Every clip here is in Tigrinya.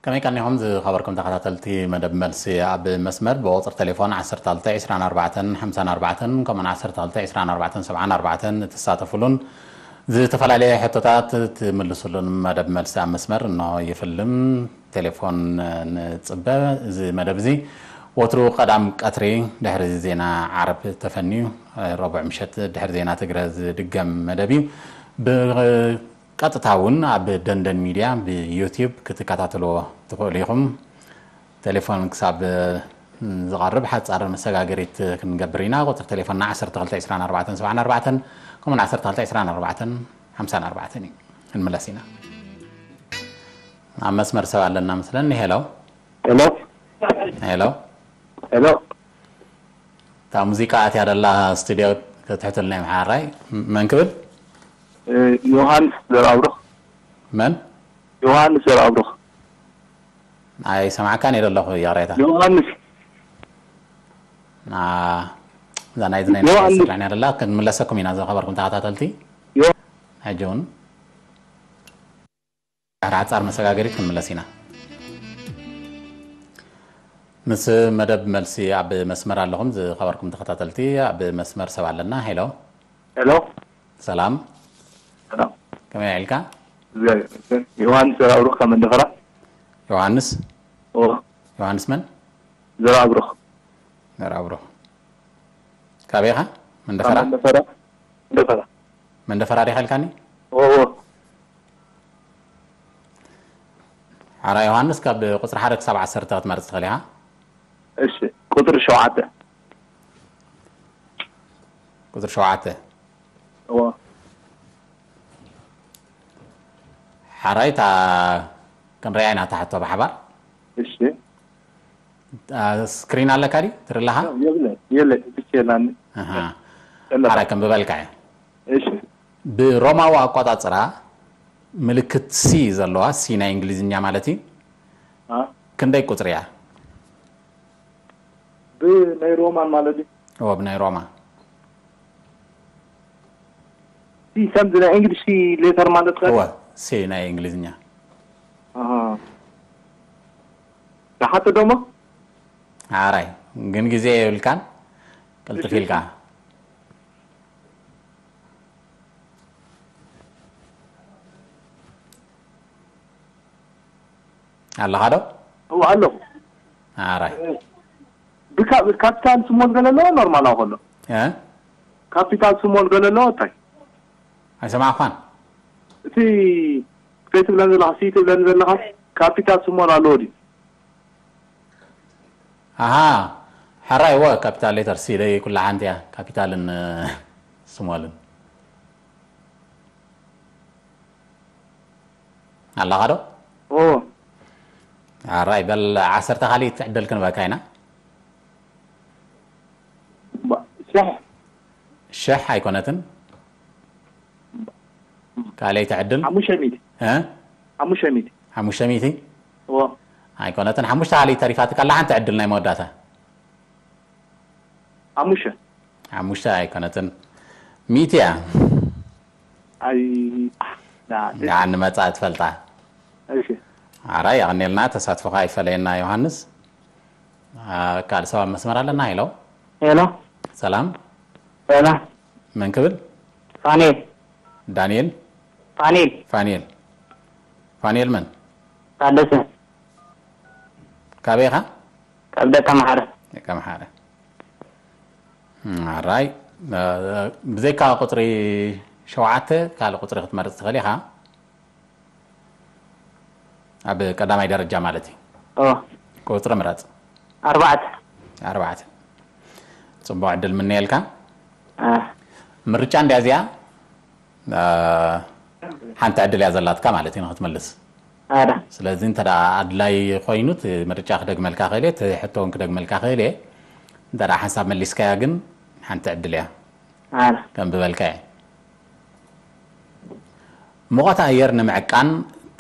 ከመይ ቀኒኹም ዝኸበርኩም ተኸታተልቲ መደብ መልሲ ኣብ መስመር ብቁፅሪ ቴሌፎን ዓሰርተ ክልተ ዕስራን ኣርባዕተን ሓምሳን ኣርባዕተን ከምኡን ዓሰርተ ክልተ ዕስራን ኣርባዕተን ሰብዓን ኣርባዕተን እትሳተፉሉን ዝተፈላለየ ሕቶታት ትምልሱሉን መደብ መልሲ ኣብ መስመር እንሆ ይፍልም። ቴሌፎን ንፅበ። እዚ መደብ እዚ ወትሩ ቀዳም ቀትሪ ድሕሪ ዜና ዓረብ ተፈንዩ ረቡዕ ምሸት ድሕሪ ዜና ትግረ ዝድገም መደብ እዩ። ብቀጥታ እውን ኣብ ደንደን ሚድያ ብዩቲዩብ ክትከታተልዎ ትኽእሉ ኢኹም። ቴሌፎን ክሳብ ዝቐርብ ሓጻር መሰጋገሪት ክንገብር ኢና። ቁጽሪ ቴሌፎንና ዓሰርተ ክልተ ዕስራን ኣርባዕተን ሰብዓን ኣርባዕተን ከምኡን ዓሰርተ ክልተ ዕስራን ኣርባዕተን ሓምሳን ኣርባዕተን እዩ። ክንምለስ ኢና። ኣብ መስመር ሰብ ኣለና መስለኒ። ሄሎ። ሄሎ። ሄሎ። ሄሎ። እታ ሙዚቃ ኣትያ ደላ ስቱድዮ ክትሕትልና እዮም ሓራይ። መን ክብል? ዮሃንስ ዘርኣብሩኽ። መን? ዮሃንስ ዘርኣብሩኽ። ኣይሰማዕካን እየ ዘለኹ፣ ይቕሬታ። ዮሃንስ። ና-፣ እዛ ናይዚ ናይ ዮሃንስ። ስራሕና ደላ ክንምለሰኩም ኢና፣ ዝኸበርኩም ተኸታተልቲ። ዮ-፣ ሕጂ እውን ድሕሪ ሓጻር መሰጋገሪት ክንምለስ ኢና። ምስ መደብ መልሲ ኣብ መስመር ኣለኹም፣ ዝኸበርኩም ተኸታተልቲ። ኣብ መስመር ሰብ ኣለና። ሄሎ። ሄሎ። ሰላም። ሰላም። ከመይ ውዒልካ? እግዚኣብሔር ይመስገን። ዮሃንስ ዘርኣብሩኽ ካብ መንደፈራ። ዮሃንስ? ኦ። ዮሃንስ መን? ዘርኣብሩኽ። ዘርኣብሩኽ። ካበይ ኢኻ? መንደፈራ? ካብ መንደፈራ። መንደፈራ። መንደፈራ ዲኻ ኢልካኒ? ኦ፣ ኦ። ሓራ ዮሃንስ፣ ካብ ቁጽሪ ሓደ ክሳብ ዓሰርተ ክትመርጽ ትኽእል ኢኻ። እሺ፣ ቁጽሪ ሸውዓተ። ቁጽሪ ሸውዓተ። እዎ። ሓራይ፣ እታ ክንሪኣ ኢና እታ ሕቶ ብሓባር። እሺ። አ፣ ስክሪን ኣለካ ድዩ? ትርኢ ኣለኻ? የብለ፣ የለ፣ ብቻ የላኒ። ኣሃ። የለ። ሓራይ፣ ከም ዝበልካ እየ። እሺ። ብሮማዊ ኣቆጻጽራ ምልክት ሲ ዘለዋ፣ ሲ ናይ እንግሊዝኛ ማለት እዩ። አ? ክንደይ ቁጽሪ እያ? ብናይ ሮማን ማለት እዩ። እወ፣ ብናይ ሮማ። ሲ ከምዚ ናይ እንግሊሽ ሌተር ማለት ከ? እወ፣ ሲ ናይ እንግሊዝኛ። ኣሃ። ንሓተ ደሞ? ሓራይ፣ ግን ግዜ የብልካን፣ ቅልጥፍ እሺ። ኢልካ። ኣለኻ ዶ? እዎ ኣለኹ። ሓራይ። ብካ-፣ ካፒታል ስሞል ገለ ኣለዎ፣ ኖርማል ኣለዎ ከሎ። እ? ካፒታል ስሞል ገለ ኣለዎ፣ እንታይ? ኣይሰማዕኳን። እቲ ከይትብለኒ ዘለኻ፣ ሲ ትብለኒ ዘለኻ፣ ካፒታል ስሞል ኣለዎ ድዩ? ኣሃ፣ ሕራይ፣ እወ፣ ካፒታል ሌተር ሲ ደይ ኩላ ሓንቲ እያ፣ ካፒታልን፣ እ፣ ስሞልን። ኣለኻ ዶ? እወ። ሕራይ፣ በል፣ ዓሰርተ ካልኣይቲ ዕድል ክንበካ ኢና። ባ-፣ ሽሕ። ሽሕ ኣይኮነትን። ካልኣይቲ ዕድል? ሓሙሽተ ሚእቲ። እ? ሓሙሽተ ሚእቲ። ሓሙሽተ ሚእቲ? እወ። ኣይኮነትን። ሓሙሽተ ካልኣይቲ ተሪፋትካ ኣላ፣ ሓንቲ ዕድል ናይ መወዳእታ። ሓሙሽተ። ሓሙሽተ ኣይኮነትን። ሚእቲ እያ። ኣይ፣ ዳ-፣ ዳ-፣ ንመጻኢ ትፈልጣ። እሺ። ኣራይ፣ የቐንየልና፣ ተሳትፎኻ ኣይፈለየና ዮሃንስ። አ፣ ካልእ ሰብ ኣብ መስመር ኣለና። ሄሎ። ሄሎ። ሰላም። ሰላም። መን ክብል? ፋኔል። ዳንኤል? ፋኔል። ፋኔል። ፋኔል መን? ታደሰ። ካበይ ኢኻ? ካብ ደቀ መሓረ። ደቀ መሓረ። እም፣ ኣራይ። እ፣ ብዘይካ ቁጽሪ ሸውዓተ፣ ካልእ ቁጽሪ ክትመርጽ ትኽእል ኢኻ። ኣብ ቀዳማይ ደረጃ ማለት እዩ። ኦ። ቁጽሪ ምረጽ። ኣርባዕተ። ኣርባዕተ። ጽቡቕ ዕድል ምነየልካ። አ። ምርጫ እንድያ እዚኣ፣ አ፣ ሓንቲ ዕድል እያ ዘላትካ ማለት እዩ ንኽትመልስ። ኣረ። ስለዚ እንተ ደኣ ኣድላይ ኮይኑ እቲ ምርጫ ክደግመልካ ክእል እየ፣ እቲ ሕቶ እውን ክደግመልካ ክእል እየ። እንተ ደኣ ሓንሳብ መሊስካያ ግን ሓንቲ ዕድል እያ። ኣረ። ከም ዝበልካዮ። ሙቐት ኣየር ንምዕቃን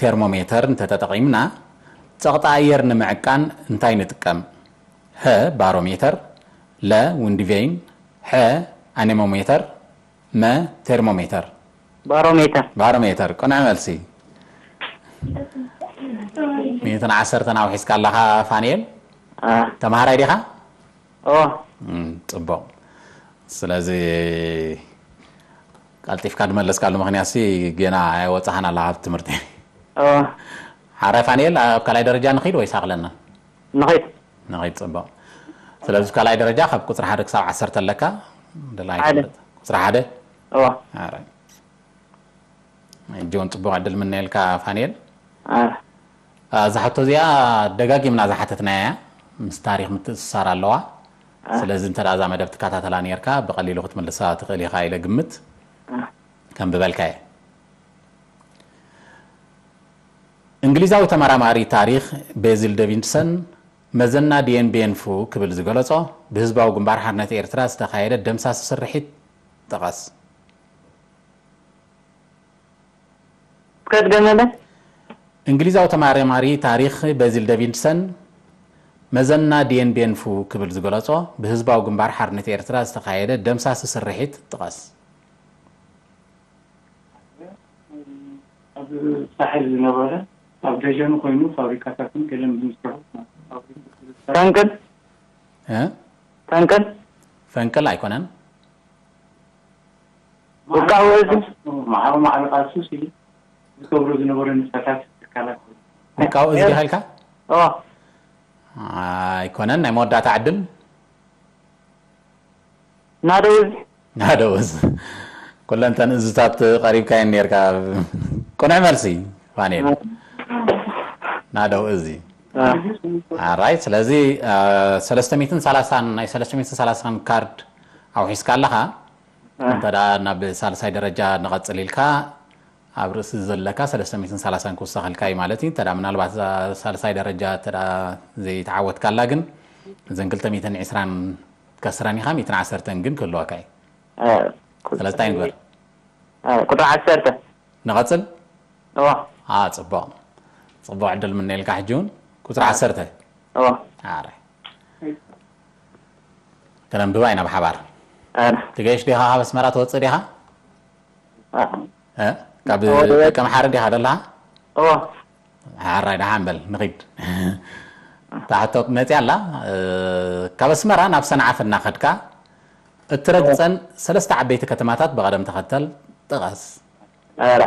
ቴርሞሜተር እንተተጠቒምና፣ ጸቕጢ ኣየር ንምዕቃን እንታይ ንጥቀም? ሀ፣ ባሮሜተር፣ ለ፣ ዊንድቬይን፣ ሐ፣ ኣኔሞሜተር፣ መ፣ ቴርሞሜተር። ባሮሜተር። ባሮሜተር፣ ቅኑዕ መልሲ። ሚእትን ዓሰርተን ኣውሒስካ ኣለኻ ፋንኤል? አ። ተምሃራይ ዲኻ? ኦ። እም፣ ጽቡቕ። ስለዚ ቀልጢፍካ ድመለስካሉ ምኽንያትሲ ገና ኣይወጻኻን ኣለኻ ኣብ ትምህርቲ። ኦ። ሓራይ ፋንኤል፣ ኣብ ካልኣይ ደረጃ ንኺድ ወይስ ኣቕለና? ንኺድ። ንኺድ፣ ጽቡቕ። ስለዚ ካልኣይ ደረጃ ካብ ቁጽሪ ሓደ ክሳብ ዓሰርተ ኣለካ? ደላይ ሓደ። ፍለጥ። ቁጽሪ ሓደ? ኦ። ኣረ። ሕጂ እውን ጽቡቕ ዕድል ምነየልካ ፋንኤል። አ። አ፣ እዛ ሕቶ እዚኣ ደጋጊምና ዝሓተትናያ እያ። ምስ ታሪኽ ምትእስሳር ኣለዋ። አ። ስለዚ እንተ ደኣ እዛ መደብ ትከታተላ ነይርካ፣ ብቐሊሉ ክትምልሳ ትኽእል ኢኻ ኢለ ግምት። አ። ከንብበልካ እየ። እንግሊዛዊ ተመራማሪ ታሪኽ ቤዚል ዴቪድሰን መዘና ዲኤን ቢኤን ፉ ክብል ዝገለጾ ብህዝባዊ ግንባር ሓርነት ኤርትራ ዝተኻየደ ደምሳሲ ስርሒት ጥቐስ። እስከ ድገመለ። እንግሊዛዊ ተመራማሪ ታሪኽ ቤዚል ዴቪድሰን መዘና ዲኤን ቢኤን ፉ ክብል ዝገለጾ ብህዝባዊ ግንባር ሓርነት ኤርትራ ዝተኻየደ ደምሳሲ ስርሒት ጥቐስ። ኣብ ሳሕል ዝነበረ ኣብ ደጀኑ ኮይኑ ፋብሪካታትን ገለን ብምስርሑ ፈንቅል። እ? ፈንቅል። ፈንቅል ኣይኮነን። ውቃው እዚ። ማዕረ ማዕረ ቃልሱ ሲ ዝገብሮ ዝነበረ ንጥፈታት ትካላት። ውቃው እዚ ዲኻ ኢልካ? ኦ። ኣይኮነን። ናይ መወዳእታ ዕድል። ናደው እዚ። ናደው እዚ። ኩለን እተን እዝታት ቀሪብካየን ነይርካ። ቅኑዕ መልሲ ፋኔል። ናደው እዚ። አ። ኣራይ፣ ስለዚ፣ አ፣ ሰለስተ ሚእትን ሰላሳን፣ ናይ ሰለስተ ሚእትን ሰላሳን ካርድ ኣውሒስካ ኣለኻ። አ። እንተ ደኣ ናብ ሳልሳይ ደረጃ ንቐጽል ኢልካ፣ ኣብ ርእሲ ዘለካ ሰለስተ ሚእትን ሰላሳን ክውሰኸልካ እዩ ማለት እዩ። እንተ ደኣ ምናልባት እዛ ሳልሳይ ደረጃ እንተ ደኣ ዘይተዓወትካላ ግን፣ እዘን ክልተ ሚእትን ዕስራን ከስረን ኢኻ፣ ሚእትን ዓሰርተን ግን ክህልወካ እዩ። አ፣ ስለዚ እንታይ ንግበር? አ፣ ቁጥሪ ዓሰርተ። ንቐጽል? እዋ። አ፣ ጽቡቕ። ጽቡቕ ዕድል ምነየልካ ሕጂ እውን። ቁጽሪ አ። ዓሰርተ። እዋ። ኣረ። ከነንብባ ኢና ብሓባር። ኣረ። ትገይሽ ዲኻ ካብ ኣስመራ ትወጽእ ዲኻ? አ። እ? ካብ እዋ፣ ደቂ ኣምሓረ ዲኻ ደለኻ? እዋ። ሓራይ ደሓን በል፣ ንኺድ። እታ ሕቶ መጽያ ኣላ። እ፣ ካብ ኣስመራ ናብ ሰንዓፈ እናኸድካ እትረግጸን ሰለስተ ዓበይቲ ከተማታት ብቐደም ተኸተል ጥቐስ። ኧረ፣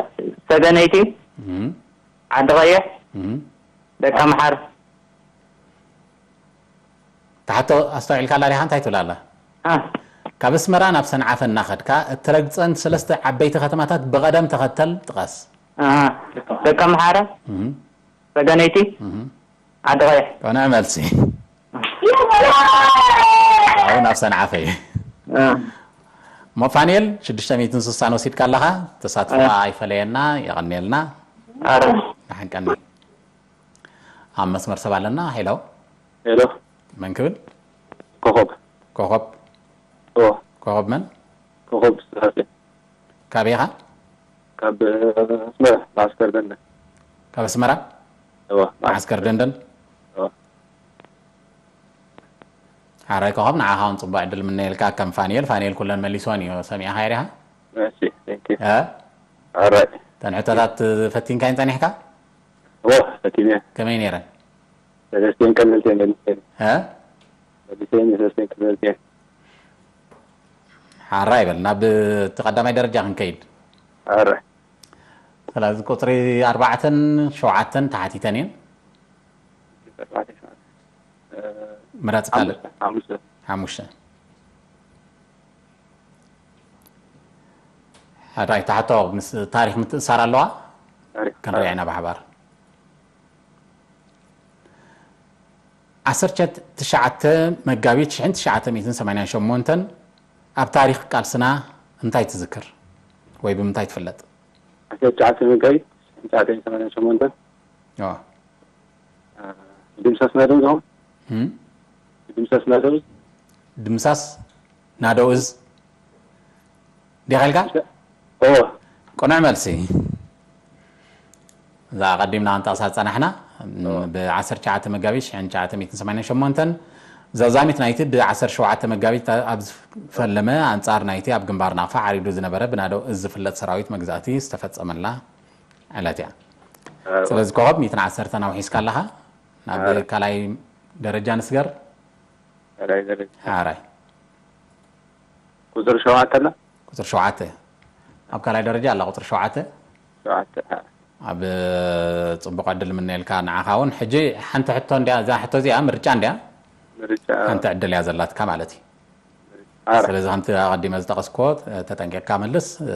ሰገነይቲ፣ እም። ዓዲ ቀይሕ፣ እም። ደቂ ኣምሓር። እታ ሕቶ ኣስተውዒልካላ ዲኻ? እንታይ ትብል ኣላ? አ። ካብ ኣስመራ ናብ ሰንዓፈ እናኸድካ እትረግጸን ሰለስተ ዓበይቲ ከተማታት ብቐደም ተኸተል ጥቐስ። አ፣ ደቂ ኣምሓረ፣ እም። ሰገነይቲ፣ እም። ዓዲ ቀይሕ። ቅኑዕ መልሲ። ኣብኡ ናብ ሰንዓፈ እዩ። አ። እሞ ፋንኤል፣ ሽዱሽተ ሚእትን ስሳን ወሲድካ ኣለኻ። ተሳትፎኻ አ። ኣይፈለየና፣ የቐንየልና። ኣረ። ደሓን ቀኒ። ኣብ መስመር ሰብ ኣለና። ሄሎ። ሄሎ። መን ክብል? ኮኾብ። ኮኾብ። ኦ። ኮኾብ መን? ኮኾብ ስላሴ። ካበይ ኢኻ? ካብ ኣስመራ፣ መዓስከር ደንደን። ካብ ኣስመራ? እወ፣ መዓስከር ደንደን? እወ። ሓራይ ኮኾብ፣ ንዓኻ እውን ጽቡቕ ዕድል ምነየልካ። ከም ፋንኤል፣ ፋንኤል ኩለን መሊስወን እዩ። ሰሚዕኻዮ ዲኻ? እሺ፣ thank you። እ? ሓራይ። እተን ሕቶታት ፈቲንካየን ጸኒሕካ? እወ፣ ፈቲነ። ከመይ ነይረን? ሰለስቲኤን ቀለልቲ እየን መሊሰን። እ? መሊሰን ሰለስቲኤን ቀለልቲ እየን። ሓራይ በል፣ ናብ እቲ ቀዳማይ ደረጃ ክንከይድ። ሓራይ። ስለዚ ቁጽሪ ኣርባዕተን ሸውዓተን ተሓቲተን እየን። ኣርባዕተ፣ ሸውዓተ። እ፣ ምረጽ ካልእ። ሓሙሽተ፣ ሓሙሽተ። ሓሙሽተ። ሓራይ፣ እታ ሕቶ ምስ ታሪኽ ምትእሳር ኣለዋ? ታሪኽ። ክንሪኣ ኢና ብሓባር። ዓሰርተ ትሽዓተ መጋቢት ሽሕን ትሽዓተ ሚእትን ሰማንያን ሸሞንተን ኣብ ታሪኽ ቃልስና እንታይ ትዝክር ወይ ብምንታይ ትፍለጥ? ዓሰርተ ትሽዓተ መጋቢት ሽሕን ትሽዓተ ሚእትን ሰማንያን ሸሞንተን? እዎ። አ፣ ድምሳስ ናደው ነው? እም? ድምሳስ ናደው? ድምሳስ ናደው እዝ ዲኻ ኢልካ? እዎ። ቅኑዕ መልሲ። እዛ ኣቐዲምና ክንጠቕሳ ዝጸናሕና፣ እዎ። ብ ዓሰርተ ትሽዓተ መጋቢት ሽሕን ትሽዓተ ሚእትን ሰማንያን ሸሞንተን፣ ዘዛሚት ናይቲ ብ ዓሰርተ ሸውዓተ መጋቢት ኣብ ዝፈለመ ኣንጻር ናይቲ ኣብ ግንባር ናቕፋ ዓሪዱ ዝነበረ ብናደው እዝ ዝፍለጥ ሰራዊት መግዛእቲ ዝተፈጸመላ ዕለት እያ። ስለዚ ኮኸብ ሚእትን ዓሰርተን ኣውሒስካ ኣለኻ። ናብ ኣረ። ካልኣይ ደረጃ ንስገር። ካልኣይ ደረጃ። ኣራይ። ቁፅሪ ሸውዓተ ኣላ? ቁፅሪ ሸውዓተ። ኣብ ካልኣይ ደረጃ ኣላ ቁፅሪ ሸውዓተ። ሸውዓተ። ኣረ። ኣብ ፅቡቕ ዕድል ምነየልካ ንዓኻ እውን። ሕጂ ሓንቲ ሕቶ እንድያ፣ እዛ ሕቶ እዚኣ ምርጫ እንድያ። ምርጫ። ሓንቲ ዕድል እያ ዘላትካ ማለት እዩ። ኣረ። ስለዚ ከምቲ ኣቐዲመ ዝጠቐስክዎ ተጠንቂቕካ መልስ። እ፣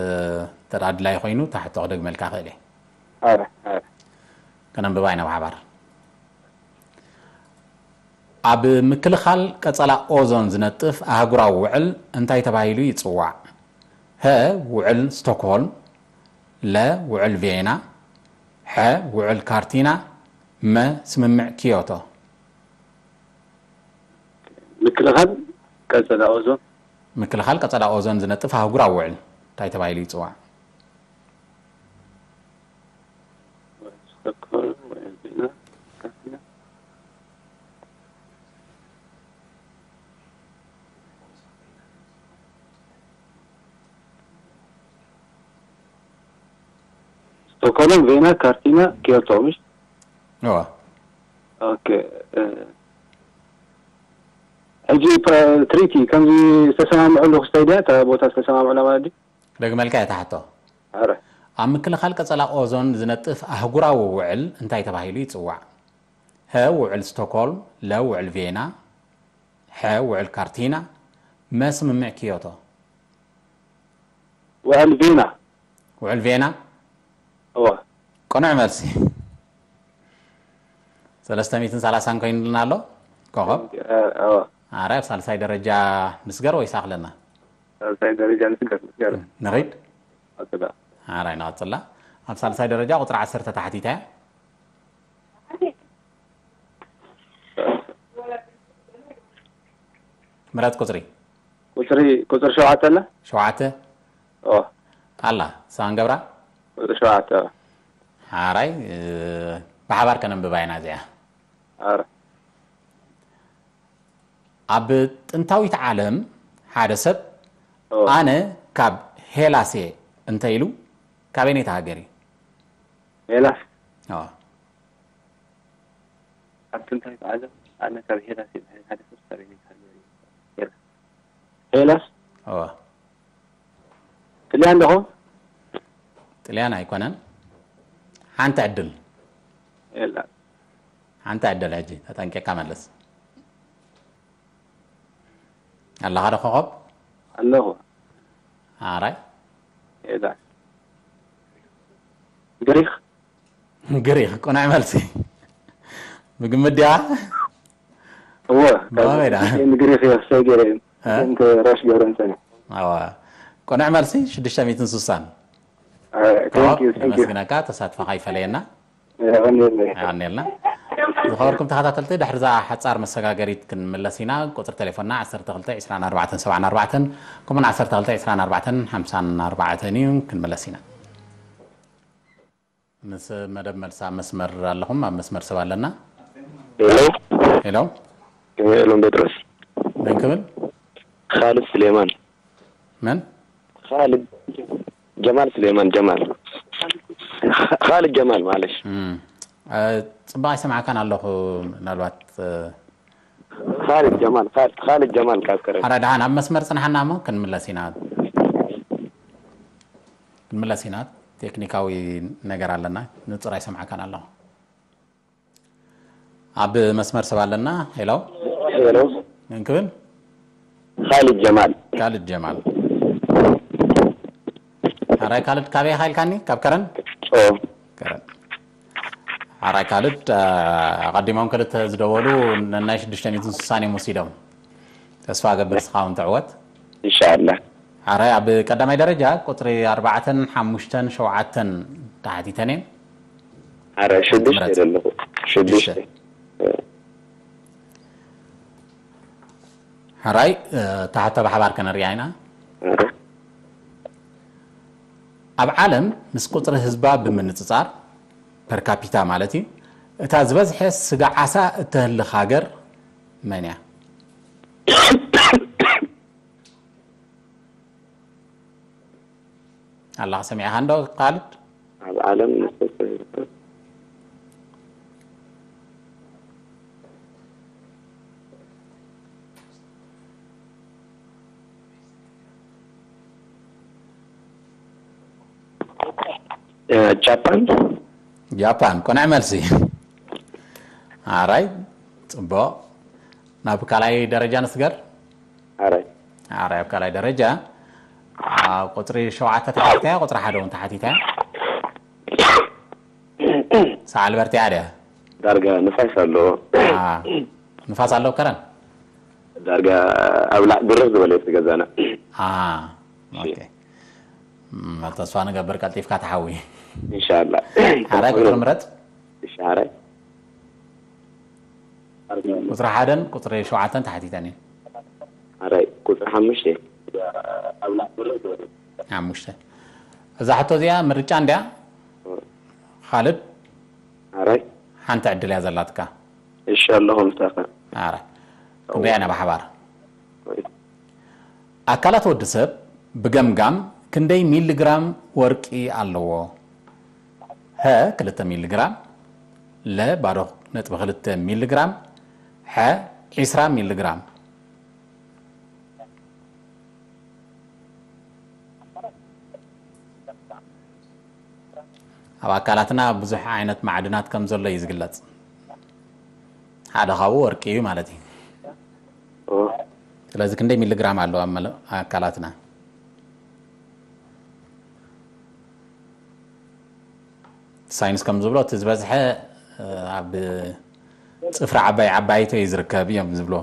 እንተ ደኣ ኣድላይ ኮይኑ እታ ሕቶ ክደግመልካ ክእል እየ። ኣረ። ኣረ። ከነንብባ ኢና ብሓባር። ኣብ ምክልኻል ቀጸላ ኦዞን ዝነጥፍ ኣህጉራዊ ውዕል እንታይ ተባሂሉ ይጽዋዕ? ሀ፣ ውዕል ስቶክሆልም፣ ለ፣ ውዕል ቪየና፣ ሐ፣ ውዕል ካርቲና፣ መ፣ ስምምዕ ኪዮቶ። ምክልኻል ቀጸላ ኦዞን። ምክልኻል ቀጸላ ኦዞን ዝነጥፍ ኣህጉራዊ ውዕል እንታይ ተባሂሉ ይጽዋዕ? ስቶክሆልም፣ ቪየና፣ ካርቲና። ስቶክሆልም፣ ቪየና፣ ካርቲና፣ ኪዮቶ፣ ምሽ? እዋ። ኦኬ። እ፣ ሕጂ ፕ-፣ ትሪቲ ከምዚ ዝተሰማምዕሉ ክስታይ ድያ? እታ ቦታ ዝተሰማምዑላ ማለት ድዩ? ደግመልካ እየ ትሓቶ። ኣረ። ኣብ ምክልኻል ቀጸላ ኦዞን ዝነጥፍ ኣህጉራዊ ውዕል እንታይ ተባሂሉ ይጽዋዕ? ሀ፣ ውዕል ስቶክሆልም፣ ለ፣ ውዕል ቪየና፣ ሐ፣ ውዕል ካርቲና፣ መ፣ ስምምዕ ኪዮቶ። ውዕል ቪየና። ውዕል ቪየና? እዋ። ቅኑዕ መልሲ። ሰለስተ ሚእትን ሰላሳን ኮይኑልና ኣሎ። ኮኸብ። እ፣ እዋ። ኣረ፣ ኣብ ሳልሳይ ደረጃ ንስገር ወይስ ኣኽለና? ሳልሳይ ደረጃ ንስገር፣ ንስገር። ንኺድ? ኣጽዳ። ኣራይ፣ ንቐጽላ። ኣብ ሳልሳይ ደረጃ ቁጽሪ ዓሰርተ ተሓቲታ እያ። ምረጽ ቁጽሪ። ቁጽሪ፣ ቁጽሪ ሸውዓተ ኣላ? ሸውዓተ? ኦ። ኣላ፣ ሳን ገብራ? ቁጽሪ ሸውዓተ፣ ኦ። ሓራይ፣ እ፣ ብሓባር ከነንብባ ኢና እዚኣ። ኣረ። ኣብ ጥንታዊት ዓለም ሓደ ሰብ ኦ። ኣነ ካብ ሄላስ እየ እንተ ኢሉ፣ ካበይነይቲ ሃገር እዩ? ሄላስ? ኦ። ኣብ ጥንታዊት ዓለም ኣነ ካብ ሄላስ እየ እንተ ኢሉ፣ ሓደ ሰብ ካበይነይቲ ሃገር እዩ? ሄላስ። ሄላስ? ኦ። ጥልያን ዶ ይኸውን? ጥልያን ኣይኮነን። ሓንቲ ዕድል። የላ። ሓንቲ ዕድል ሕጂ ተጠንቂቕካ መልስ። ኣለኻ ዶ ኮኸብ? ኣለኹ። ኣራይ። የላ። ግሪኽ? ግሪኽ፣ ቅኑዕ መልሲ። ብግምት ድያ? እወ፣ ባባ ሜዳ። ንግሪኽ እየ ክሳይ ገይረ እየ። እ? እንተ ራሽ ገብረ እንጸኒ። ኣዋ። ቅኑዕ መልሲ፣ ሽዱሽተ ሚእትን ስሳን። አ፣ thank you, thank you። ነመስግነካ፣ ተሳትፎኻ ይፈለየና። የቐንየለይ። የቐንየልና። ዝኸበርኩም ተኸታተልቲ፣ ድሕሪ እዛ ሓጻር መሰጋገሪት ክንምለስ ኢና። ቁጽሪ ቴሌፎንና ዓሰርተ ክልተ ዕስራን ኣርባዕተን ሰብዓን ኣርባዕተን፣ ከምኡውን ዓሰርተ ክልተ ዕስራን ኣርባዕተን ሓምሳን ኣርባዕተን እዩ። ክንምለስ ኢና። ምስ መደብ መልሲ ኣብ መስመር ኣለኹም፣ ኣብ መስመር ሰብ ኣለና። ሄሎ። ሄሎ። ሄሎ ጴጥሮስ። መን ክብል? ካልድ ስሌማን። መን? ካልድ ጀማል ስሌማን፣ ጀማል። ካልድ ጀማል፣ ማለሽ። እም። እ፣ ጽቡቕ ኣይሰማዕካን ኣለኹ፣ ምናልባት፣ እ፣ ካልድ ጀማል፣ ካል-፣ ካልድ ጀማል ካብ ከረን። ሓራ ደሓን ኣብ መስመር ጽንሓና እሞ ክንምለስ ኢና። ክንምለስ ኢና። ቴክኒካዊ ነገር ኣለና። ንጹር ኣይሰማዕካን ኣለኹ። ኣብ መስመር ሰብ ኣለና። ሄሎ። ሄሎ። መን ክብል? ካልድ ጀማል። ካልድ ጀማል። ሓራይ ካልድ፣ ካበይ ኢኻ ኢልካኒ? ካብ ከረን? ኦ። ከረን። ሓራይ ካልድ፣ አ፣ ኣቐዲሞም ክልተ ዝደወሉ ነናይ ሽዱሽተ ሚእትን ስሳን እዮም ወሲዶም። ተስፋ እገብር ንስኻ እውን ትዕወት። ኢንሻኣላህ። ሓራይ ኣብ ቀዳማይ ደረጃ ቁጽሪ ኣርባዕተን ሓሙሽተን ሸውዓተን ተሓቲተን እየን። ኣረ ሽዱሽተ ምረጽ። ዘለኹ። ሽዱሽተ። ሽዱሽተ። ሕራይ፣ እ፣ እታ ሕቶ ብሓባር ከነርእያ ኢና። ኣረ። ኣብ ዓለም ምስ ቁጽሪ ህዝባ ብምንጽጻር፣ ፐር ካፒታ ማለት እዩ፣ እታ ዝበዝሐ ስጋ ዓሳ እተህልኽ ሃገር መን እያ? ኣላኻ ሰሚዕኻ እንዶ ካልድ? ኣብ ዓለም ጃፓን። ጃፓን። ቅኑዕ መልሲ። ኣራይ፣ ጽቡቕ። ናብ ካልኣይ ደረጃ ንስገር። ኣራይ። ኣራይ፣ ኣብ ካልኣይ ደረጃ፣ ኣብ ቁጽሪ ሸውዓተ ተሓቲታ፣ ቁጽሪ ሓደ እውን ተሓቲታ። ሰዓል በርቲያ ድያ? ዳርጋ ንፋስ ኣለዎ። ንፋስ ኣለዎ ከረን? ዳርጋ ኣብ ላዕ ብርኽ ዝበለት ገዛና። ኦኬ። ተስፋ ንገብር ቀልጢፍካ ትሓዊ። ኢንሻላ። ሓራይ ቁፅሪ ምረፅ። ሓራይ ቁፅሪ ሓደን ቁፅሪ ሸውዓተን ተሓቲተን እየን። ሓራይ ቁፅሪ ሓሙሽተ። ሓሙሽተ። እዛ ሕቶ እዚኣ ምርጫ እንድያ። ካልድ ሓራይ ሓንቲ ዕድል እያ ዘላትካ። እሺ ኣለኹ ምሳኻ። ኣረ ክንደያ ኢና ብሓባር። ኣካላት ወዲ ሰብ ብገምጋም ክንደይ ሚሊግራም ወርቂ ኣለዎ? ሀ ክልተ ሚሊግራም፣ ለ ባዶ ነጥቢ ክልተ ሚሊግራም፣ ሐ ዒስራ ሚሊግራም። ኣብ ኣካላትና ብዙሕ ዓይነት ማዕድናት ከም ዘሎ እዩ ዝግለጽ። ሓደ ካብኡ ወርቂ እዩ ማለት እዩ። ስለዚ ክንደይ ሚሊግራም ኣለዎ ኣብ ኣካላትና? ሳይንስ ከም ዝብሎ እቲ ዝበዝሐ ኣብ ፅፍሪ ዓባይ ዓባይቶ እዩ ዝርከብ እዮም ዝብሎ።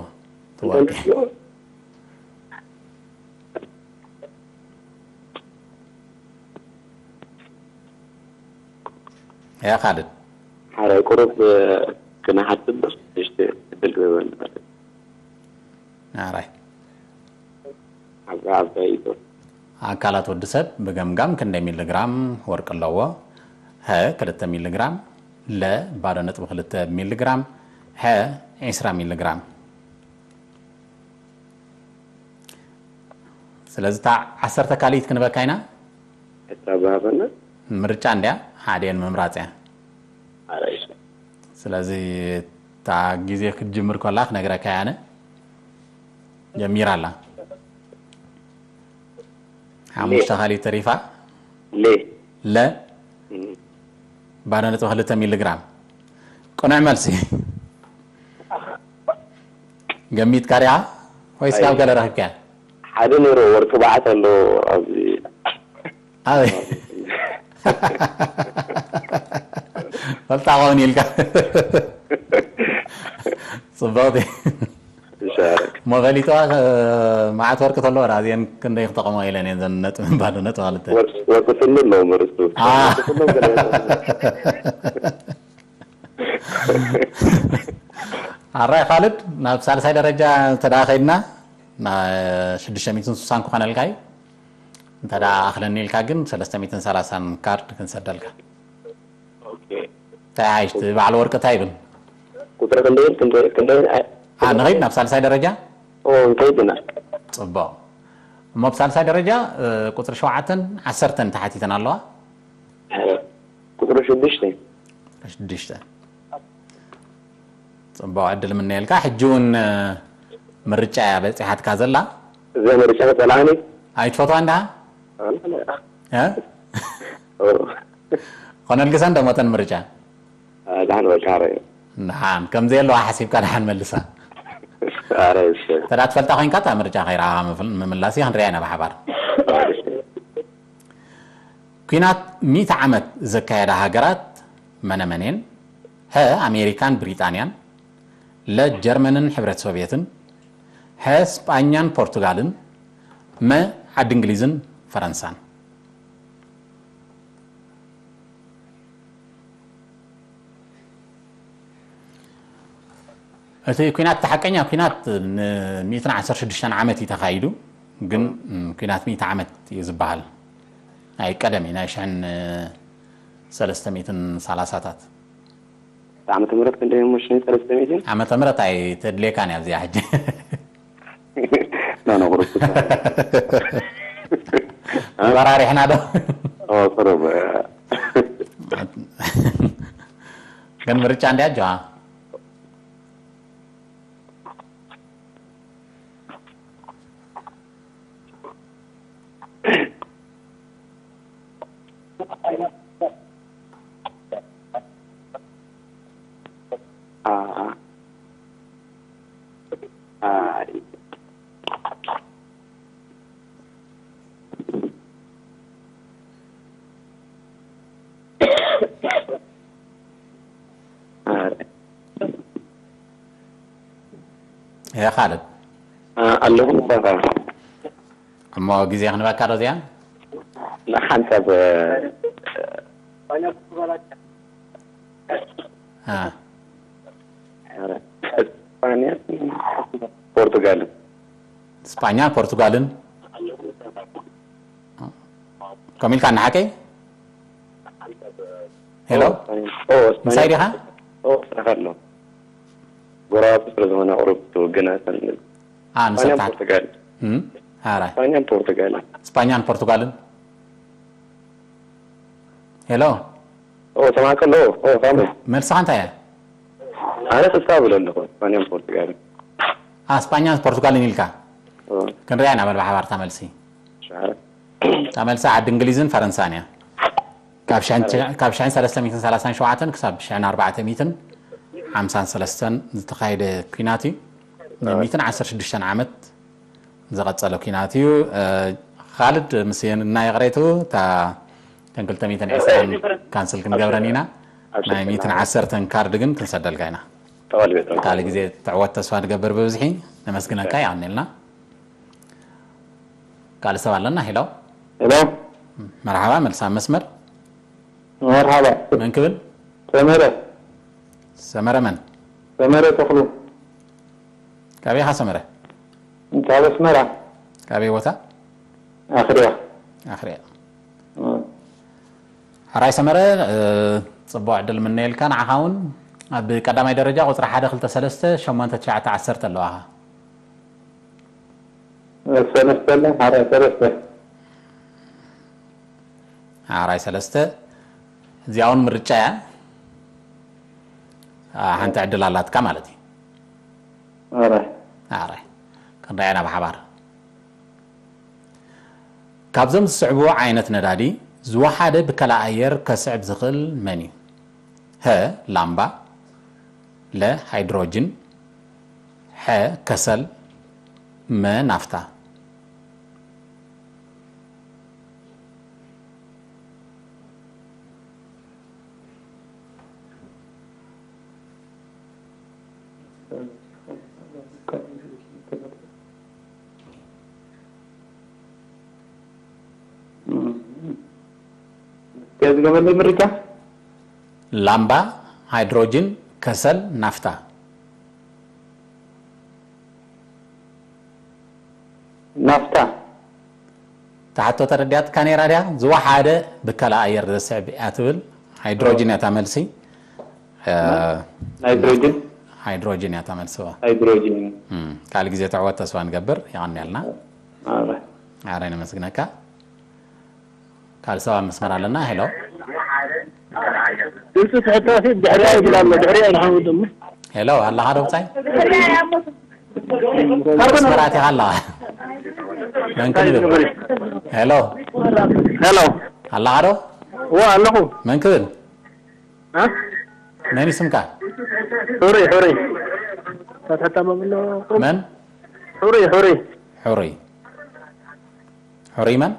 ያ ካልድ ሓደ ቁሩብ ክነሓትብ ሽ ዕድል ክበበል ኣራይ ዓባይ ዓባይቶ ኣካላት ወዲ ሰብ ብገምጋም ክንደይ ሚሊግራም ወርቂ ኣለዎ? ሀ ክልተ ሚሊግራም፣ ለ ባዶ ነጥቢ ክልተ ሚሊግራም፣ ሐ ዒስራ ሚሊግራም። ስለዚ እታ ዓሰርተ ካልኢት ክንበካ ኢና። እታ ብሃበና ምርጫ እንድያ ሓደን ምምራፅ እያ። ኣራይሽ ስለዚ እታ ግዜ ክትጅምር ከላ ክነግረካ ያነ ጀሚራ ኣላ። ሓሙሽተ ካልኢት ተሪፋ ሌ ለ ባዶ ነጥቢ ክልተ ሚሊግራም። ቅኑዕ መልሲ። ገሚትካ ዲኻ ወይስ ካብ ገለ ረኺብካያ? ሓደ ነይሩ ወርቂ በዓት ኣሎ ኣብዚ ኣበይ? ፈልጣ ኸውን ኢልካ። ጽቡቕቲ። ይሻረክ እሞ ፈሊጥዋ፣ ኸ-፣ መዓት ወርቂ ተለዎ ዳ እዚአን ክንደይ ክጠቕሞ ኢለን እየን ዘን ነጥቢ ባዶ ነጥቢ ክልተ። ወርቂ ስኒ ኣለዎም ርስቱ አ። ኣራይ ካልድ ናብ ሳልሳይ ደረጃ እንተ ደኣ ከይድና፣ ና-፣ ሽዱሽተ ሚእትን ስሳን ክኾነልካ እዩ። እንተ ደኣ ኣኽለኒ ኢልካ ግን ሰለስተ ሚእትን ሰላሳን ካርድ ክንሰደልካ። እንታይ ሓይሽ እቲ በዓል ወርቂ እንታይ ይብል? ቁፅሪ ክንደይን ክንደይን አ፣ ንኸይድ ናብ ሳልሳይ ደረጃ። ከይድና ጽቡቕ። እሞ ኣብ ሳልሳይ ደረጃ፣ እ፣ ቁፅሪ ሸውዓተን ዓሰርተን ተሓቲተን ኣለዋ። ቁፅሪ ሽዱሽተ ሽዱሽተ። ጽቡቕ ዕድል ምነየልካ። ሕጂ እውን፣ እ፣ ምርጫ እያ በጺሓትካ ዘላ። እዛ ምርጫ ጸላእኒ ኣይትፈትዋ እንዳ? እ? ኮነልግሰን ደሞተን ምርጫ? ዳሕን በቃ ረ ንሓን ከም ዘየለዋ ሓሲብካ ድሓን መልሳ። ኣረ እሺ ተዳ ትፈልጣ ኮይንካ እታ ምርጫ ከይረኣኻ ምፍል- ምምላስ እዩ ክንሪኣ ኢና ብሓባር። ኲናት ሚእቲ ዓመት ዘካየዳ ሃገራት መነመን እየን? ሀ ኣሜሪካን ብሪጣንያን፣ ለ ጀርመንን ሕብረት ሶቭየትን፣ ሐ ስጳኛን ፖርቱጋልን፣ መ ዓዲ እንግሊዝን ፈረንሳን። እቲ ኲናት፣ እቲ ሓቀኛ ኲናት ን ሚእትን ዓሰርተ ሽዱሽተን ዓመት እዩ ተኻይዱ፣ ግን ም፣ ኲናት ሚእቲ ዓመት እዩ ዝበሃል። ናይ ቀደም እዩ፣ ናይ ሽሕን ሰለስተ ሚእትን ሰላሳታት። ዓመተ ምህረት ክንደይ እሞ ሽሕን ሰለስተ ሚእትን ዓመተ ምህረት ኣይተድልየካን እያ ኣብዚኣ ሕጂ። ኖ ኖ ቁሩብ ተራሪሕና ዶ? ኦ ቁሩብ ግን ምርጫ እንድያ ጆሃ። ያ ካልድ ኣለኹ ምሳኻ። እሞ ግዜ ክንበካ ዶ እዚኣ ንሓንሳብ አ፣ ስፓንያ ፖርቱጋል ስጳኛን ፖርቱጋልን ከምኡ ኢልካ ንሓቀይ ሄሎ ምሳይ ዲኻ ስራኻ ኣሎ ጎረባብቲ ስለ ዝኾነ ቁሩብ ትውግነ ሰንብል አ ንሰብታት ፖርቱጋል እም፣ ኣራይ ስፓንያን ፖርቱጋል ስጳኛን ፖርቱጋልን ሄሎ ሰማዕከ ኣሎ ሳሙ መልስኻ እንታይ እያ ኣነ ስልሳ ብሎ ኣለኹ ስፓንያን ፖርቱጋል አ ስጳኛን ፖርቱጋልን ኢልካ ክንሪኣ ኢና በል ብሓባር እታ መልሲ ሻረ እታ መልሲ ዓዲ እንግሊዝን ፈረንሳን እያ ካብ ሽሕን- ካብ ሽሕን ሰለስተ ሚእትን ሰላሳን ሸውዓተን ክሳብ ሽሕን ኣርባዕተ ሚእትን ሓምሳን ሰለስተን ዝተኻየደ ኲናት እዩ ንሚእትን ዓሰርተ ሽዱሽተን ዓመት ዝቐጸለ ኲናት እዩ እ፣ ካልድ ምስ የንና ይቕሬቱ እታ ተን ክልተ ሚእትን ዕስራን ካንስል ክንገብረን ኢና ናይ ሚእትን ዓሰርተን ካርድ ግን ክንሰደልካ ኢና ተቐልቤት ካልእ ግዜ ትዕወት ተስፋ ንገብር ብብዝሒ ነመስግነካ ይቐኒልና ካልእ ሰብ ኣለና ሄሎ ሄሎ መርሓባ መልሳ መስመር መርሓባ መን ክብል ሰመረ ሰመረ መን ሰመረ ተኽሉ ካበይ ኢኻ ሰመረ ካብ ኣስመራ ካበይ ቦታ ኣኽርያ ኣኽርያ ሕራይ ሰመረ እ፣ ጽቡቕ ዕድል ምነየልካ ንዓኻ እውን ኣብ ቀዳማይ ደረጃ ቁፅሪ ሓደ ክልተ ሰለስተ ሸሞንተ ትሽዓተ ዓሰርተ ኣለዋኻ ሰለስተ ኣለ ሓደ ሰለስተ ሕራይ ሰለስተ እዚኣ እውን ምርጫ እያ ኣ፣ ሓንቲ ዕድል ኣላትካ ማለት እዩ ኣረ ኣረ ክንረኣያ ናብ ሓባር ካብዞም ዝስዕቡ ዓይነት ነዳዲ ዝወሓደ ብከላ ኣየር ከስዕብ ዝኽእል መን እዩ? ሀ ላምባ፣ ለ ሃይድሮጅን፣ ሐ ከሰል፣ መ ናፍታ። ከዝገበለይ ምርጫ ላምባ፣ ሃይድሮጅን፣ ከሰል፣ ናፍታ። ናፍታ ተሓቶ ተረዲኣትካ ነይራ ድያ? ዝወሓደ ብከላ ኣየር ዘስዕብ እያ ትብል ሃይድሮጅን እያ እታ መልሲ። እ፣ ሃይድሮጅን ሃይድሮጅን እያ እታ መልሲ። እዋ። ሃይድሮጅን እም፣ ካልእ ግዜ ትዕወት ተስፋ ንገብር። የቐንየልና። ኣረ ኣረ ነመስግነካ። ካልእ ሰብ ኣብ መስመር ኣለና። ሄሎ ድምፂ ትሕታፊ ድሕሪያ ይብል ኣሎ። ድሕሪያ ንሓመድ ደሞ ሄሎ፣ ኣለኻ ዶ ብጻይ? መስመራት ኢኻ ኣለኻ። መን ክንብል? ሄሎ ሄሎ ኣለኻ ዶ? እዋ ኣለኹ መን ክብል? እ? መን እዩ ስምካ? ሕሩይ ሕሩይ ታትሕታ መብሎ መን? ሕሩይ ሕሩይ ሕሩይ። ሕሩይ መን?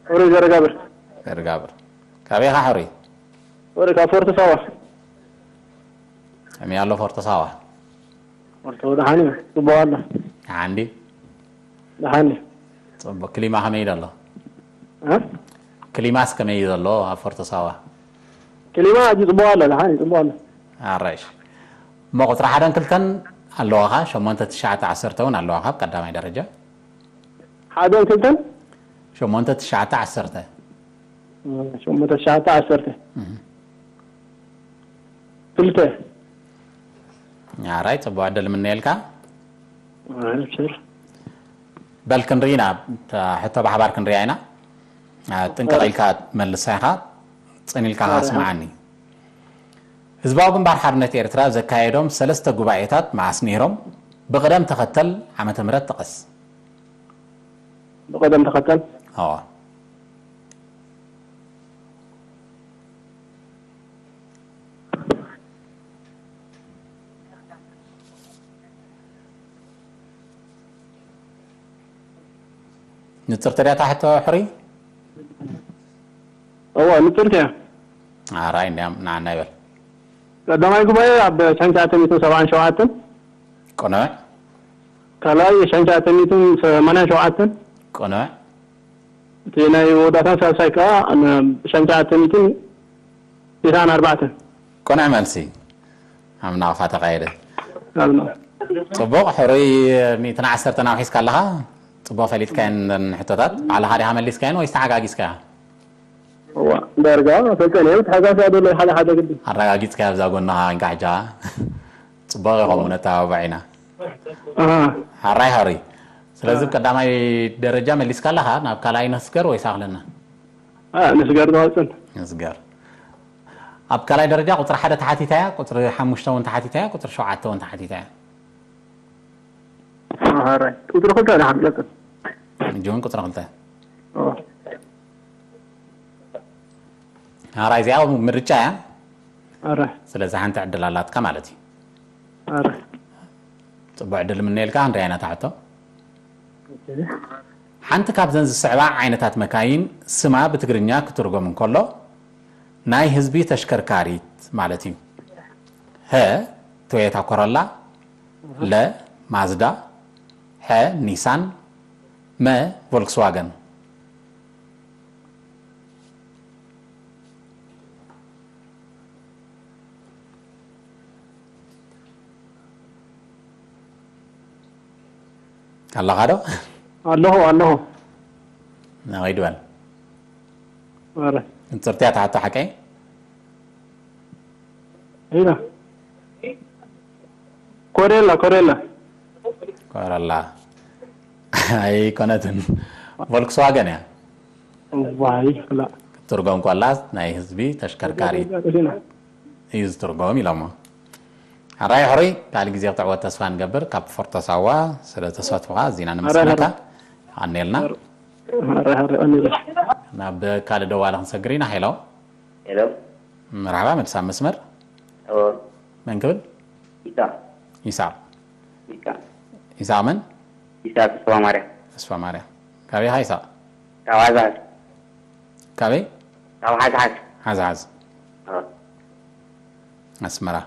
ሕሩይ ዘረጋብር ዘርጋብር። ካበይ ኢኻ ሕሩይ? ወደ ካብ ፎርቶ ሳዋ ከመይ ኣሎ ፎርቶ ሳዋ? ፎርቶ ደሓን እዩ ጽቡቕ ኣሎ ደሓን ድዩ? ደሓን እዩ ጽቡቕ። ክሊማ ከመይ እዩ ዘሎ? እ? ክሊማስ ከመይ እዩ ዘሎ ኣብ ፎርቶ ሳዋ? ክሊማ ሕጂ ጽቡቕ ኣሎ ደሓን እዩ ጽቡቕ ኣሎ ኣራሽ። እሞ ቁጽሪ ሓደን ክልተን ኣለዋኻ፣ ሸሞንተ ትሽዓተ ዓሰርተ እውን ኣለዋኻ ኣብ ቀዳማይ ደረጃ። ሓደን ክልተን ሸሞንተ ትሽዓተ ዓሰርተ። ሸሞንተ ትሽዓተ ዓሰርተ ክልተ ኣራይ ጽቡቕ ዕድል ምነየልካ። ኣረ ብሰር በል ክንርኢና እታ ሕቶ ብሓባር ክንርያ ኢና። አ፣ ጥንቅቕ ኢልካ መልሳ ኢኻ፣ ጽን ኢልካ ኸዓ ስምዓኒ። ህዝባዊ ግንባር ሓርነት ኤርትራ ዘካየዶም ሰለስተ ጉባኤታት መዓስ ነይሮም? ብቕደም ተኸተል ዓመተ ምህረት ጥቐስ። ብቐደም ተኸተል ኣዋ ንጽርቲ ድያ እታ ሕቶ ሕሩይ? እወ ንጽርቲ እያ። ኣራይ እንዲያም ንዓና ይበል። ቀዳማይ ጉባኤ ኣብ ሻንሻዓተ ሚእትን ሰብዓን ሸውዓተን፣ ቅኑዕ። ካልኣይ ሻንሻዓተ ሚእትን ሰማንያን ሸውዓተን፣ ቅኑዕ። እቲ ናይ መወዳእታ ሳልሳይ ከዓ ሻንሻዓተ ሚእትን ቴስዓን ኣርባዕተን። ቅኑዕ መልሲ። ኣብ ናቕፋ ተኻየደ። ኣብና ጽቡቕ። ሕሩይ ሚእትን ዓሰርተን ኣውሒስካ ኣለኻ። ጽቡቕ ፈሊጥካየን እዘን ሕቶታት። ባዕልኻ ዲኻ መሊስካየን ወይስ ተሓጋጊዝካያ? እዋ ዳርጋ ፈልጠን እዮም ተሓጋጋ ደሎ ሓደ ሓደ ግዲ ኣረጋጊጽካያ ኣብዛ ጎንኻ እንቃሕጃ። ጽቡቕ ኢኹም ነተባብዕ ኢና። ኣሃ ሓራይ ሕሩይ። ስለዚ ቀዳማይ ደረጃ መሊስካ ኣለኻ። ናብ ካልኣይ ነስገር ወይስ ኣኽለና? ኣ ንስገር ተዋፅን ነስገር። ኣብ ካልኣይ ደረጃ ቁፅሪ ሓደ ተሓቲታያ፣ ቁፅሪ ሓሙሽተ እውን ተሓቲታያ፣ ቁፅሪ ሸውዓተ እውን ተሓቲታያ። ኣሃራይ ቁፅሪ ክልተ ንሓምለጥን ሕጂ እውን ቁፅሪ ክልተ። ሓራይ እዚኣ ምርጫ እያ። ኣረ ስለዚ ሓንቲ ዕድል ኣላትካ ማለት እዩ። ኣረ ፅቡዕ ዕድል ምነየልካ። ክንሪኣ ኢና እታ ሕቶ። ሓንቲ ካብዘን ዝስዕባ ዓይነታት መካይን ስማ ብትግርኛ ክትርጎም እንከሎ ናይ ህዝቢ ተሽከርካሪት ማለት እዩ። ሀ ቶዮታ ኮሮላ፣ ለ ማዝዳ፣ ሐ ኒሳን፣ መ ቮልክስዋገን። ኣለኻ ዶ? ኣለኹ ኣለኹ ንኸይድ በል። ኧረ ጽርትያ ትሓቶ ሓቀይ? ኢና ኮሬላ ኮሬላ ኮረላ ኣይኮነትን። ቮልክስዋገን እያ። ዋይ ክላ ትርጎም ኮላ ናይ ህዝቢ ተሽከርካሪት ኢና እዩ ዝትርጎም ኢሎሞ። ኣራይ ሕሩይ ካልእ ግዜ ክትዕወት ተስፋ ንገብር። ካብ ፎርቶ ሳዋ ስለ ተሳትፎኻ ኣዚና ነመስግነካ። ኣኔልና ኧረ ኧረ ኣነ ናብ ካልእ ደዋሊ ክንሰግር ኢና። ሄሎ ሄሎ መርሓባ፣ መልስ ኣብ መስመር። ኦ መን ክብል? ኢሳቅ ይስሐቅ። ኢሳቅ ይስሐቅ መን? ኢሳቅ ተስፋ ማርያም ተስፋ ማርያም። ካበይ ኢኻ ይስሐቅ? ካብ ሓዝሓዝ ካበይ? ካብ ሓዝሓዝ ሓዝሓዝ ኦ ኣስመራ።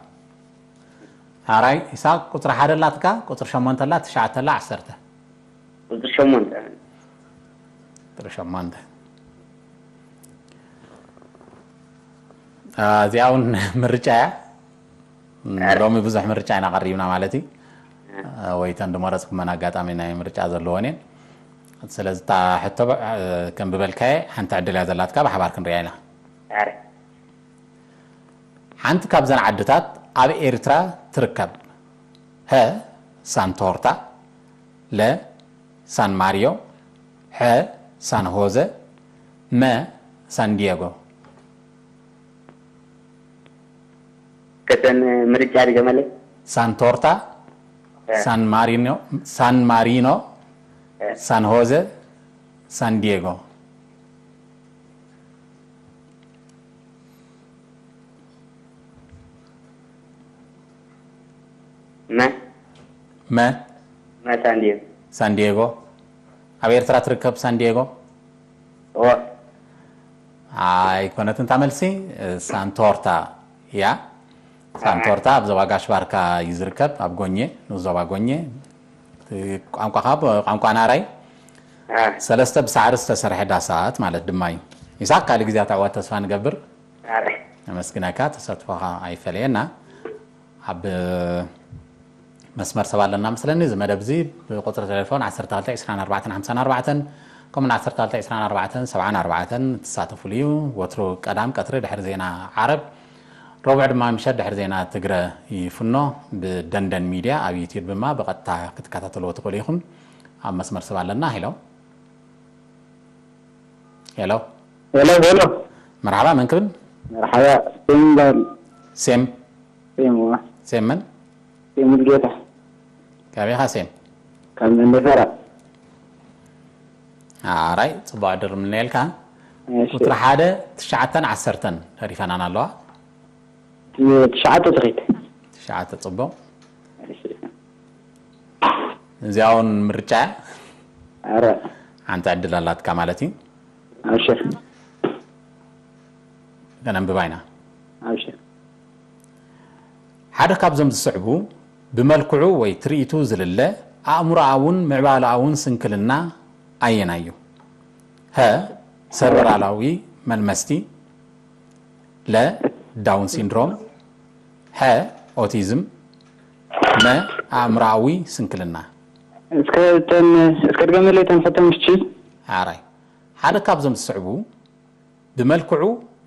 ሓራይ ይስሐቅ፣ ቁፅሪ ሓደ ኣላትካ፣ ቁፅሪ ሸሞንተ ኣላ፣ ትሽዓተ ኣላ፣ ዓሰርተ። ቁፅሪ ሸሞንተ ቁፅሪ ሸሞንተ። አ፣ እዚኣ እውን ምርጫ እያ። ሎሚ ብዙሕ ምርጫ ኢና ቀሪብና ማለት እዩ። አ፣ ወይተን ድመረፅኩመን ኣጋጣሚ ናይ ምርጫ ዘለወን እየን። ስለዚ እታ ሕቶ አ፣ ከም ብበልካየ ሓንቲ ዕድል እያ ዘላትካ፣ ብሓባር ክንሪኣ ኢና። ኣረ ሓንቲ ካብዘን ዓድታት ኣብ ኤርትራ ትርከብ። ሀ ሳንቶርታ፣ ለ ሳን ማሪዮ፣ ሐ ሳን ሆዘ፣ መ ሳን ዲየጎ። ከተን ምርጫ ድገመለይ ሳንቶርታ፣ እ። ሳን ማሪኖ፣ ሳን ማሪኖ፣ ሳን ሆዘ፣ ሳን ዲየጎ። መ መ መ ሳንዲየጎ ሳንዲየጎ። ኣብ ኤርትራ ትርከብ ሳንዲየጎ? ኦ ኣይኮነትን እታ መልሲ። ሳንቶርታ እያ። ሳንቶርታ ኣብ ዞባ ጋሽ ባርካ እዩ ዝርከብ፣ ኣብ ጎኘ፣ ንዞባ ጎኘ። ቋንቋኻ ብ-፣ ቋንቋ ናራይ። አ ሰለስተ ብሳዕሪ ዝተሰርሐ ዳሳት ማለት ድማ እዩ። ይስሐቅ ካልእ ግዜ ተዕወት ተስፋ ንገብር። ኣረ ነመስግነካ፣ ተሳትፎኻ ኣይፈለየና። ኣብ መስመር ሰብ ኣለና መስለኒ። እዚ መደብ እዚ ብቁፅሪ ቴሌፎን ዓሰርተ ክልተ ዕስራን ኣርባዕተን ሓምሳን ኣርባዕተን ከምኡን ዓሰርተ ክልተ ዕስራን ኣርባዕተን ሰብዓን ኣርባዕተን ትሳተፉሉ እዩ። ወትሩ ቀዳም ቀትሪ ድሕሪ ዜና ዓረብ፣ ረቡዕ ድማ ምሸት ድሕሪ ዜና ትግረ ይፍኖ። ብደንደን ሚድያ ኣብ ዩትዩብ ድማ ብቐጥታ ክትከታተልዎ ትኽእሉ ኢኹም። ኣብ መስመር ሰብ ኣለና። ሄሎ ሄሎ ሄሎ ሄሎ መርሓባ፣ መን ክብል? መርሓባ ሴም ይበሃል ሴም ሴም ዋ ሴም መን? ሴም ሙልጌታ ካበይ ኢኻ ሴም? ካብ መንደፈራ ኣራይ፣ ጽቡቕ ዕድል ምነየልካ። እሺ ቁጽሪ ሓደ ትሽዓተን ዓሰርተን ተሪፈናን ኣለዋ። ትሽዓተ ትኺድ ትሽዓተ ጽቡቕ። እሺ እዚኣ እውን ምርጫ እያ። ኣረ ሓንቲ ዕድል ኣላትካ ማለት እዩ። ኣብሽር ከነንብባ ኢና። ኣብሽር ሓደ ካብዞም ዝስዕቡ ብመልክዑ ወይ ትርኢቱ ዝልለ ኣእምሮኣውን ምዕባለኣውን ስንክልና ኣየናይ እዩ? ሀ፣ ሰረብራላዊ መልመስቲ፣ ለ፣ ዳውን ሲንድሮም፣ ሐ፣ ኦቲዝም፣ መ፣ ኣእምሮኣዊ ስንክልና። እስከ እተን እስከ ድገመለይ እተን ሕቶ ምሽት ሓራይ ሓደ ካብዞም ዝስዕቡ ብመልክዑ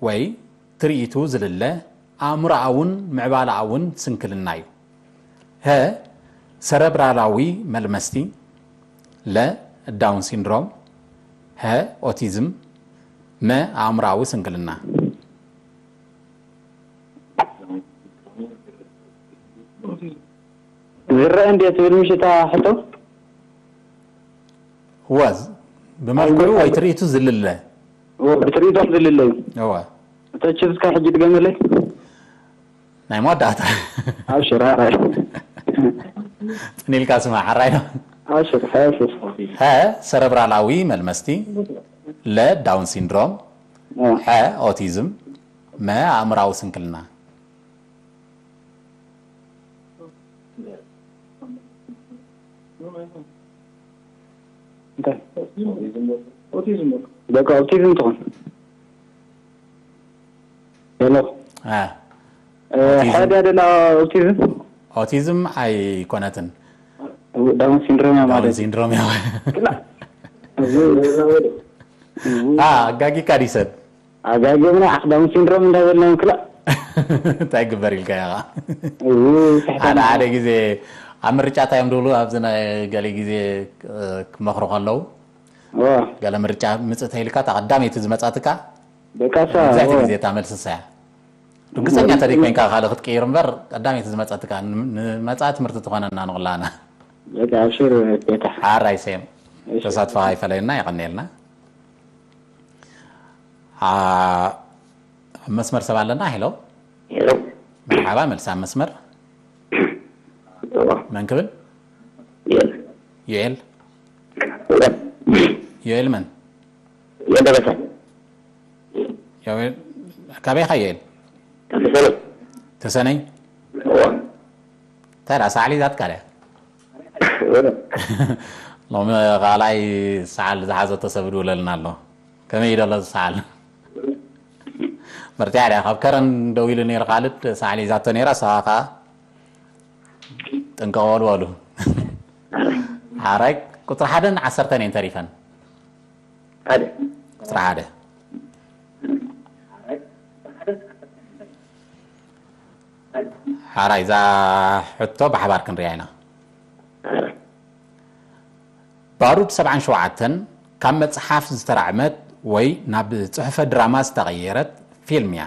ወይ ትርኢቱ ዝልለ ኣእምሮኣውን ምዕባለኣውን ስንክልና እዩ። ሀ፣ ሰረብራላዊ መልመስቲ፣ ለ፣ ዳውን ሲንድሮም፣ ሐ፣ ኦቲዝም፣ መ፣ ኣእምሮኣዊ ስንክልና። ዝረአ እንድየ ትብል ምሽ እታ ሕቶ እወ፣ ብመልክዑ ወይ ትርኢቱ ዝልለ። ብትርኢቶም ዝልለዩ እወ፣ እተ ችብስካ ሕጂ ድገመለይ ናይ መወዳእታ ኣብሽር ኣራይ ጽኒልካ ስማ ሓራይ ነው። ኣብሽር ሓያሽስ ሀ፣ ሰረብራላዊ መልመስቲ፣ ለ፣ ዳውን ሲንድሮም፣ ሐ፣ ኦቲዝም፣ መ፣ ኣእምራዊ ስንክልና። እንታይ በቃ ኦቲዝም ትኾን ሄሎ አ፣ ሓደ ደላ ኦቲዝም ኦቲዝም ኣይኮነትን። ዳውን ሲንድሮም እያ ዳውን ማለት ሲንድሮም እያ። እዩ አ፣ ኣጋጊካ ዲሰብ ኣጋግብና ኣኽዳም ሲንድሮም እንዳበልና ምክላእ እንታይ ግበር ኢልካ ኢኻ? ሓደ ሓደ ግዜ ኣብ ምርጫ እንታይ እዮም ድብሉ ኣብዚ ናይ ገለ ግዜ ክመኽሩ ከለዉ ገለ ምርጫ ምፅእ ተይልካ እታ ቀዳመይቲ ዝመፃትካ በቃ እሳ መብዛሕቲ ግዜ እታ መልስሳ እያ። ርግፀኛ እንተደይ ኮይንካ ካልእ ክትቅይር እምበር ቀዳመይቲ ዝመፃትካ ንመፃ ትምህርቲ ትኾነና ንኩላና። በቃ ኣብሽር ቤታ ሓራይ ሴም ተሳትፎ ኣይፈለየና የቐንየልና። ኣብ መስመር ሰብ ኣለና። ሄሎ ሄሎ መርሓባ፣ መልሲ ኣብ መስመር። እዋ መን ክብል? የል ዩኤል። እዋ ዩኤል መን? የደረሰ ዩኤል፣ ካበይ ኢኻ ዩኤል? ተሰነ ተሰነይ። እዋ እንታይ ደኣ ሳዕሊ ዛትካ ድያ? ሎሚ ካልኣይ ሰዓል ዝሓዘቶ ሰብ ድውለልና ኣሎ። ከመይ እዩ ደሎ እዚ ሰዓል? መርትያ ድያ? ካብ ከረን ደው ኢሉ ነይሩ ካልድ ሰዓል ሒዛቶ ነይራ፣ ንስኻ ኸዓ ጥንቀቕ በሉ በሉ። ሓራይ ቁፅሪ ሓደን ዓሰርተን እየን ተሪፈን። ሓደ ቁፅሪ ሓደ። ሓራይ እዛ ሕቶ ብሓባር ክንሪኣ ኢና። ባሩድ ሰብዓን ሸውዓተን ካብ መጽሓፍ ዝተራዕመት ወይ ናብ ጽሑፈ ድራማ ዝተቐየረት ፊልም እያ።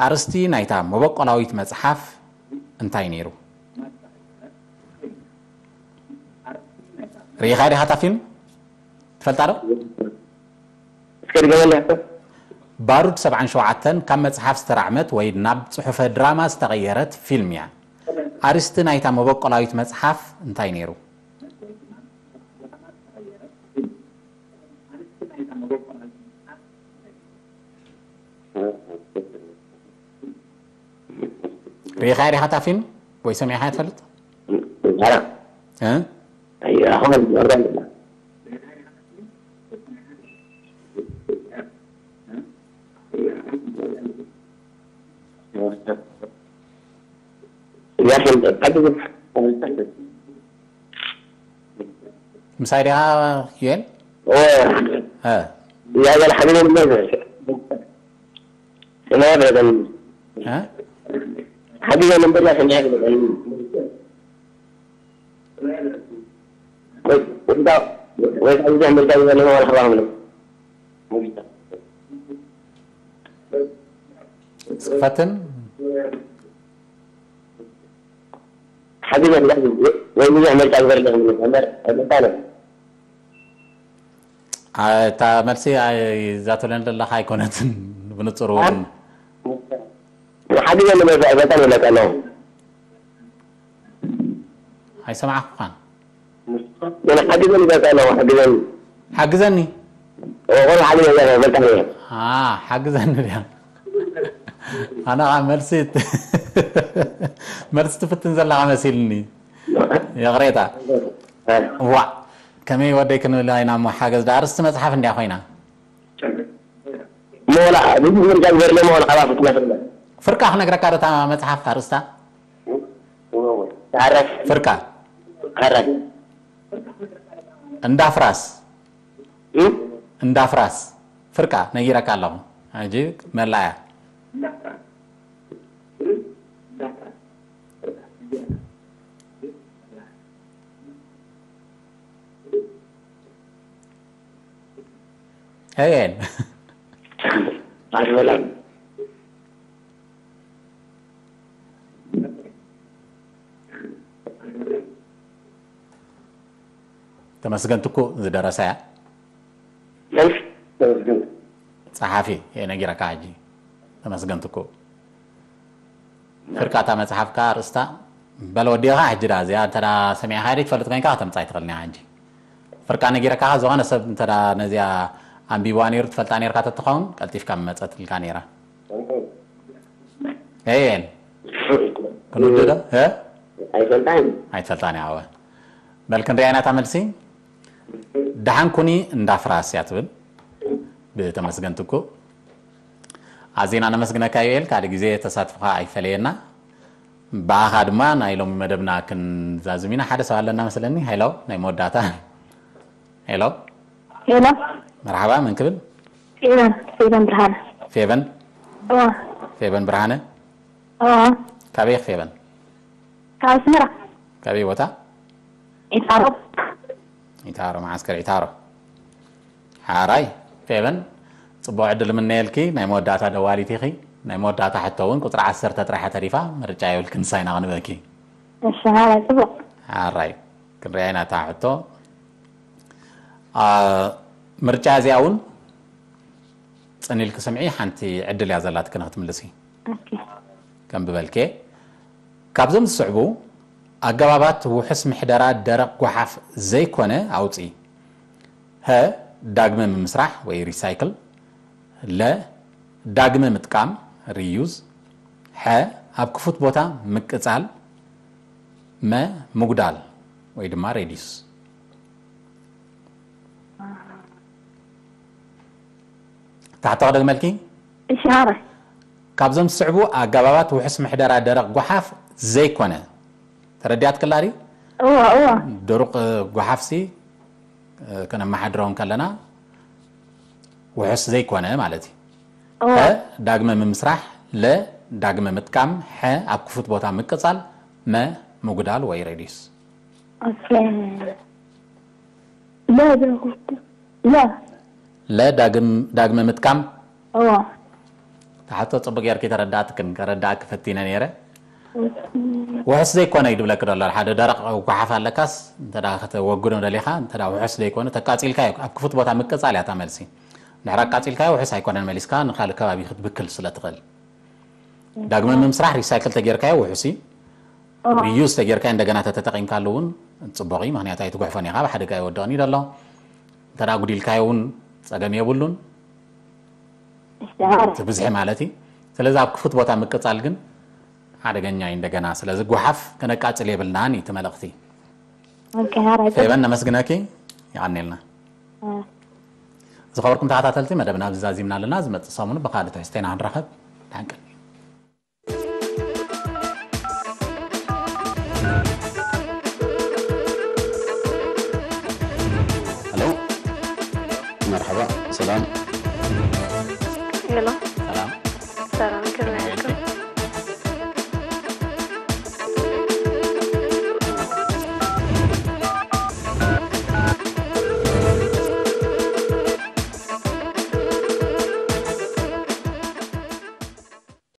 ኣርእስቲ ናይታ መበቆላዊት መጽሓፍ እንታይ ነይሩ? ርኢኻ ዲኻ እታ ፊልም? ትፈልጣ ዶ? እስከ ድገመለይ ሕቶ ባሩድ ሰብዓን ሸውዓተን ካብ መጽሓፍ ዝተራዕመት ወይ ናብ ጽሑፈ ድራማ ዝተቐየረት ፊልም እያ። ኣርእስቲ ናይታ መበቆላዊት መጽሓፍ እንታይ ነይሩ? ርኢኻያ ዲኻ እታ ፊልም ወይ ሰሚዕኻያ ትፈልጥ? ዛራ እ? ኣይ ኣሁን ወራን ያሽን ቀጥታ ምሳይ ዲኻ ዩኤል? ኦ እ። ያገል ሐቢበን ሰማያ ብለተን እ? ሐቢበን ነበር ያ ሰማያ ብለተን ወይ ወይ ወይ ወይ ጽፈትን ሐቢበን ወይ ብዙሕ ምርጫ ግበርለይ ምበር ኣይመጣለን እታ መልሲ እዛ ትብለን ዘለኻ ኣይኮነትን። ብንጹር እውን ሓግዘኒ መርዳእ በጣም ይመጣ ነው ኣይሰማዕኩኻን። ግን ሓግዘኒ በጣ ነው ሓግዘኒ ሓግዘኒ። ወቆል ሓግዘ ዘለ በልታ። ሓግዘኒ ድያ? ኣነ ከዓ መልሲ መልሲ ትፍትን ዘለካ መሲልኒ። ይቕሬታ። ዋ፣ ከመይ ወደይ ክንብል ኢና እሞ ሓገዝ ዳ ኣርስቲ መጽሓፍ እንድያ ኮይና። ሞላ ብዙ ምርጫ ዝበርለ ሞላ ካባ ፍትና ፍልና ፍርቃ ክነግረካ ዶ እታ መጽሓፍ ኣርእስታ? ታረክ ፍርቃ ታረክ እንዳ ፍራስ እንዳ ፍራስ ፍርቃ ነጊረካ ኣለኹ። ሕጂ መላያ ሄየን ኣይበላም ተመስገን ትኩ ዝደረሰያ ሰልፍ ተመስገን ጸሓፊ እየ ነጊረካ። ሕጂ ተመስገን ትኩ ፍርቃታ መጽሓፍካ ርእስታ በለ ወዲኻ። ሕጂ ዳ እዚኣ እንተ ሰሚዕካ ደ ትፈልጥ ኮይንካ ከተምጻይ ትኽእል ኒያ። ሕጂ ፍርቃ ነጊረካ ዝኾነ ሰብ እንተ ነዚኣ ኣንቢብዋ ነይሩ ትፈልጣ ነርካ ተትኸውን ቀልጢፍካ መመጸትልካ ነይራ። ኤየን ክንውድዶ ኣይፈልጣን ኣይትፈልጣን እያ። ኣወ በል ክንሪኣ ኢና እታ መልሲ። ደሓን ኩኒ እንዳ ፍራስ እያ ትብል። ብተመስገን ትኩእ ኣዚና ነመስግነካ ዩኤል። ካልእ ግዜ ተሳትፎኻ ኣይፈለየና። ብኣኻ ድማ ናይ ሎሚ መደብና ክንዛዝም ኢና። ሓደ ሰብ ኣለና መስለኒ። ሄሎ ናይ መወዳእታ። ሄሎ ሄሎ መርሓባ መን ክብል? ፌቨን ፌቨን ብርሃነ ፌቨን እዋ ፌቨን ብርሃነ እዋ ካበይ ፌቨን? ካብ ኣስመራ ካበይ ቦታ? ኢታሮ ኢታሮ መዓስከር ኢታሮ። ሓራይ ፌቨን ጽቡቕ ዕድል ምነየልኪ። ናይ መወዳእታ ደዋሊት ኢኺ። ናይ መወዳእታ ሕቶ እውን ቁፅሪ ዓሰርተ ጥራሕ ተሪፋ ምርጫ የብልክን ንሳ ኢና ክንበኪ። እሺ ሓራይ ጽቡቕ ሓራይ ክንሪኣ ኢና እታ ሕቶ። ምርጫ እዚኣ እውን ጽን ኢልኪ ስምዒ። ሓንቲ ዕድል እያ ዘላትኪ ንክትምልሲ። ኦኬ ከንብበልኪ። ካብዞም ዝስዕቡ ኣገባባት ውሑስ ምሕደራ ደረቕ ጓሓፍ ዘይኮነ ኣውፅኢ። ሀ ዳግመ ምምስራሕ ወይ recycle። ለ ዳግመ ምጥቃም reuse። ሐ ኣብ ክፉት ቦታ ምቅፃል። መ ምጉዳል ወይ ድማ reduce። ታሕቶ ክደግመልኪ። እሺ ሓራይ ካብዞም ዝስዕቡ ኣገባባት ውሑስ ምሕደራ ደረቕ ጓሓፍ ዘይኮነ ተረዲኣትክላ ድዩ? እዋ እዋ ድሩቕ ጓሓፍሲ ከነመሓድሮ እንከለና ውሑስ ዘይኮነ ማለት እዩ። እዋ ሀ ዳግመ ምምስራሕ፣ ለ ዳግመ ምጥቃም፣ ሐ ኣብ ክፉት ቦታ ምቅጻል፣ መ ምጉዳል ወይ reduce። ኦኬ ለ ለ ለ ዳግም ዳግመ ምጥቃም እዋ ተሓቶ ጽቡቅ ጌርኪ ተረዳእትክን ከረዳእኪ ፈቲነ ነይረ። ውሑስ ዘይኮነ እዩ ድብለኪ ደሎ ሓደ ደረቕ ጓሓፍ ኣለካስ እንተ ከተወግዶ ደሊኻ እንተ ውሑስ ዘይኮነ ተቃጺልካዮ ኣብ ክፉት ቦታ ምቅጻል እያ እታ መልሲ። ድሕሪ ኣቃጺልካዮ ውሑስ ኣይኮነን መሊስካ ንካልእ ከባቢ ክትብክል ስለ ትኽእል። ዳግመ ምምስራሕ recycle ተጌርካዮ ውሑስ እዩ። Reuse ተጌርካዮ እንደገና ተተጠቂምካሉ እውን ጽቡቕ እዩ። ምክንያቱ ኣይትጉሕፎን ኢኻ ብሓደጋ ይወድቕን እዩ ደሎ። እንተ ጉዲልካዮ እውን ጸገም የብሉን። እቲ ብዝሒ ማለት እዩ። ስለዚ ኣብ ክፉት ቦታ ምቅጻል ግን ሓደገኛ እዩ እንደገና። ስለዚ ጓሓፍ ከነቃጽል የብልናን እዩ እቲ መልእኽቲ። ኦኬ ሓራይ ፌበን ነመስግነኪ። ይቐኔልና። ዝኸበርኩም ተኸታተልቲ መደብና ኣብዚ ዛዚምና ኣለና። ዝመጽእ ሰሙን ብኻልእ ትሕዝቶ ኢና ክንራኸብ። ደሓን ቀንዩ። ሄሎ መርሓባ ሰላም ሄሎ ሰላም ሰላም